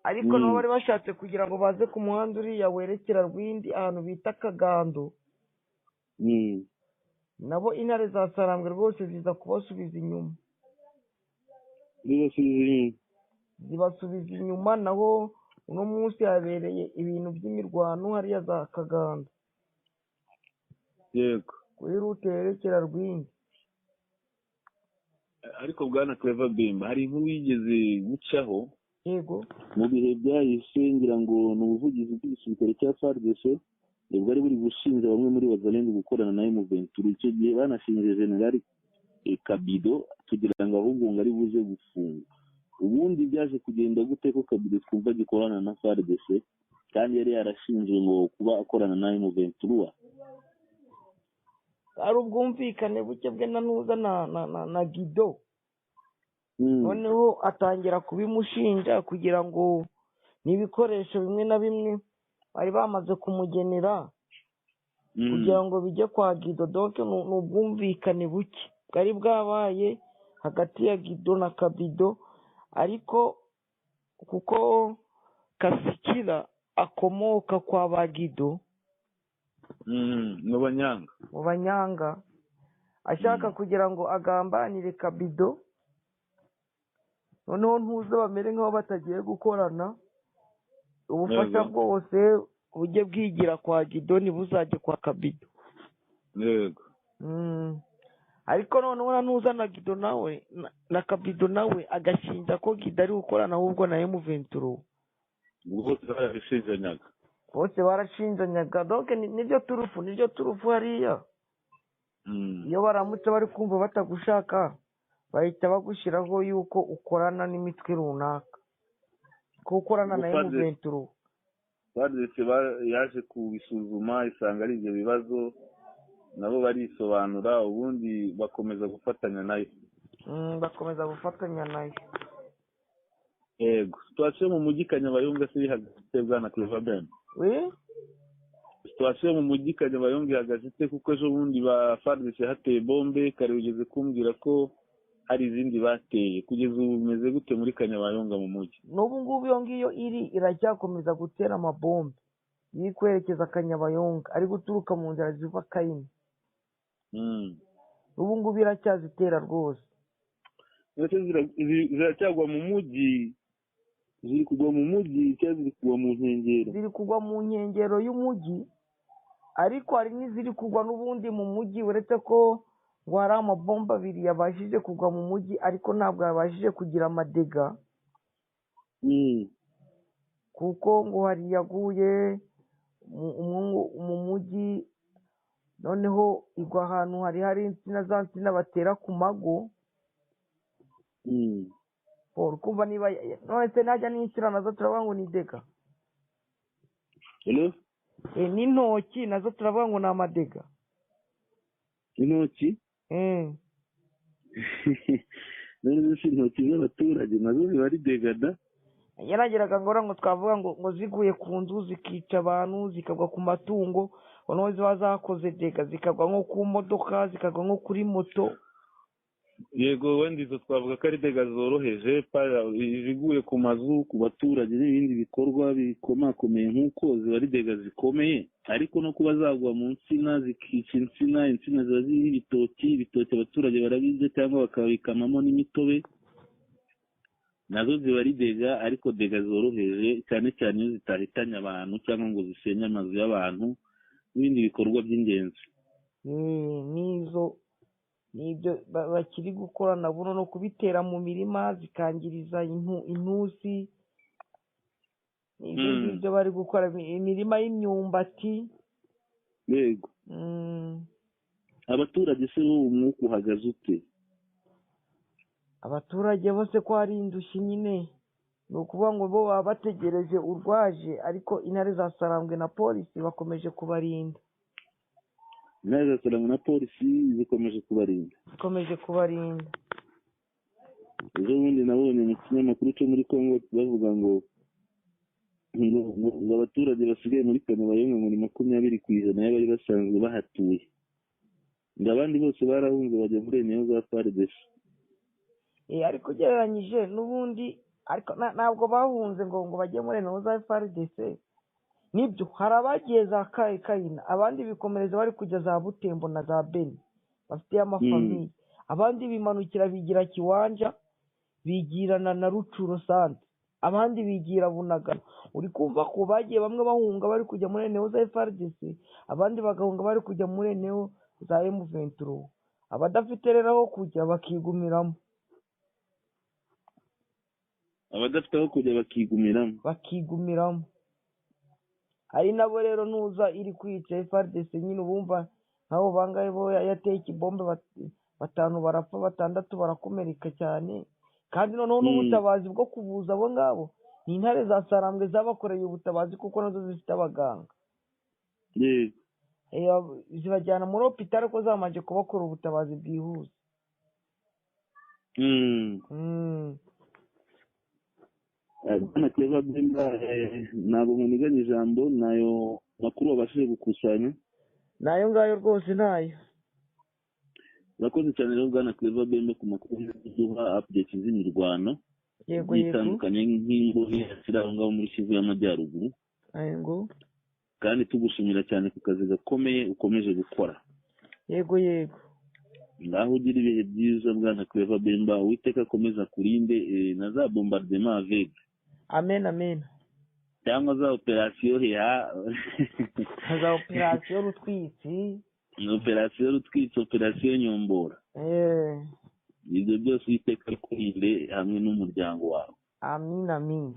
ariko nabo bari bashatse kugira ngo baze ku muhanda uriya werekera Rwindi, ahantu bita Kagando. Nabo intare za Sarambwe rwose ziza kubasubiza inyuma. Zibasubiza inyuma. Zibasubiza inyuma. Naho uno munsi habereye ibintu by'imirwano hariya za Kagando, kuri route yerekera Rwindi. Ariko bwana Clever Bemba, hari inkuru yigeze gucaho mu bihe byahise, ngira ngo ni ubuvugizi bw'igisirikare cya FARDC bwari buri gushinja bamwe muri Wazalendo gukorana na M23. Icyo gihe banashinje General Kabido, tugira ngo ahubwo ngo ari buze gufunga. Ubundi byaje kugenda gute ko Kabido twumva gikorana na FARDC kandi yari yarashinjwe ngo kuba akorana na M23? Ari ubwumvikane buke bwe na ntuza na Gido. Noneho atangira kubimushinja kugira ngo n'ibikoresho bimwe na bimwe bari bamaze kumugenera kugira ngo bijye kwa Gido. Donc ni ubwumvikane buke bwari bwabaye hagati ya Gido na Kabido, ariko kuko Kasikira akomoka kwa ba Gido. Mu Banyanga. Mu Banyanga, ashaka kugira ngo agambanire Kabido, noneho ntuze bamere nk'aho batagiye gukorana, ubufasha bwose bujye bwigira kwa Gido, ntibuzajye kwa Kabido. Ariko noneho na ntuza na Gido nawe na Kabido nawe agashinja ko Gido ari gukorana ahubwo na M23. Ubwo bose barabishinjanyaga. Bose barashinjanyaga. Donc nibyo turufu hariya. Iyo baramutse bari kumva batagushaka, bahita bagushyiraho yuko ukorana n'imitwe runaka. Ko gukorana na Ubwo FARDC M23. FARDC yaje kubisuzuma isanga ari ibyo bibazo, nabo barisobanura, ubundi bakomeza gufatanya nayo. Bakomeza gufatanya nayo. Yego, situation mu mujyi Kanyabayonga se ihagaze ite, bwana Clever Ben? We. Situation mu mujyi Kanyabayonga ihagaze ite? Kuko ejo bundi ba FARDC hateye bombe, kare ugeze kumbwira ko hari izindi bateye. Kugeza ubu bimeze gute muri Kanyabayonga mu mujyi? N'ubu ngubu iyo ngiyo iri iracyakomeza gutera amabombe iri kwerekeza Kanyabayonga, ari guturuka mu nzira ziva Kayini. N'ubu ngubu iracyazitera rwose. Ndetse ziracyagwa mu mujyi, ziri kugwa mu mujyi cyangwa ziri kugwa mu nkengero? Ziri kugwa mu nkengero y'umujyi, ariko hari n'iziri kugwa n'ubundi mu mujyi, uretse ko ngo hari amabombe abiri yabashije kugwa mu mujyi, ariko ntabwo yabashije kugira amadega. Kuko ngo hari yaguye mu mujyi, noneho igwa ahantu hari insina, za nsina batera ku mago. Paul, kumva niba none se najya n'insina nazo turavuga ngo ni dega? Hello? N'intoki nazo turavuga ngo ni amadega? Intoki? None se intoki z'abaturage nazo ziba ari degada? Yarageraga ngo twavuga ngo ziguye ku nzu zikica abantu, zikagwa ku matungo, noneho ziba zakoze dega, zikagwa nko ku modoka, zikagwa nko kuri moto. Yego, wenda izo twavuga ko ari dega zoroheje, iziguye ku mazu, ku baturage n'ibindi bikorwa bikomakomeye nk'uko ziba ari dega zikomeye, ariko no kuba zagwa mu nsina zikica insina, insina ziba ziriho ibitoki, ibitoki abaturage barabirya cyangwa bakabikamamo n'imitobe, nazo ziba ari dega, ariko dega zoroheje, cyane cyane iyo zitahitanye abantu cyangwa ngo zisenye amazu y'abantu n'ibindi bikorwa by'ingenzi. N'izo nibyo bakiri gukora nabo, no kubitera mu mirima zikangiriza intusi, nibyo ngibyo bari gukora, imirima y'imyumbati. Yego. Abaturage se bo umwuka uhagaze ute? Abaturage bose ko hari indushyi nyine, ni ukuvuga ngo bo baba bategereje urwaje, ariko intare za Sarambwe na polisi bakomeje kubarinda. Intare za Sarambwe na polisi zikomeje kubarinda. Zikomeje kubarinda. Ejo bundi nabonye mu kinyamakuru cyo muri Congo bavuga ngo abaturage basigaye muri Kanyabayonga muri 20% y'abari basanzwe bahatuye, ngo abandi bose barahunze bajya muri eneo za FARDC. Ariko ugereranyije n'ubundi, ariko ntabwo bahunze ngo bajye muri eneo za FARDC. Nibyo, hari abagiye za Kayina, abandi bikomereza bari kujya za Butembo na za Beni bafite amafamiye, abandi bimanukira bigira Kiwanja, bigirana na Rucuro sante, abandi bigira Bunagana. Uri kumva ko bagiye bamwe bahunga bari kujya muri eneo za FARDC, abandi bagahunga bari kujya muri eneo za M23, abadafite rero aho kujya bakigumiramo. Abadafite aho kujya bakigumiramo. Bakigumiramo. Hari nabo rero nuza iri kwica FARDC nyine, ubumva nk'abo bangahe bo yateye ikibombe, 5 barapfa, 6 barakomereka cyane. Kandi noneho n'ubutabazi bwo kuvuza abo ngabo ni intare za Sarambwe zabakoreye ubutabazi, kuko nazo zifite abaganga. Zibajyana muri hôpital ko zamanje kubakora ubutabazi bwihuse. Bwana Clever Bemba, ntabwo nkuniganya ijambo, nayo makuru wabashije gukusanya? Nayo ngayo rwose ntayo. Urakoze cyane rero bwana Clever Bemba ku makuru duha updates z'imirwano Yego, yego. itandukanye nk'imbohe ziri aho ngaho muri Kivu y'Amajyaruguru. Yego. Kandi tugushimira cyane ku kazi gakomeye ukomeje gukora. Yego, yego. Ngaho ugira ibihe byiza bwana Clever Bemba, Uwiteka akomeza kurinde na za bombardement aveugle. Amen, amen. Cyangwa za operation heha. Za operation rutwitsi. Operation rutwitsi, operation nyombora. Ibyo byose Uwiteka akurinde hamwe n'umuryango wawe. Amin, amin.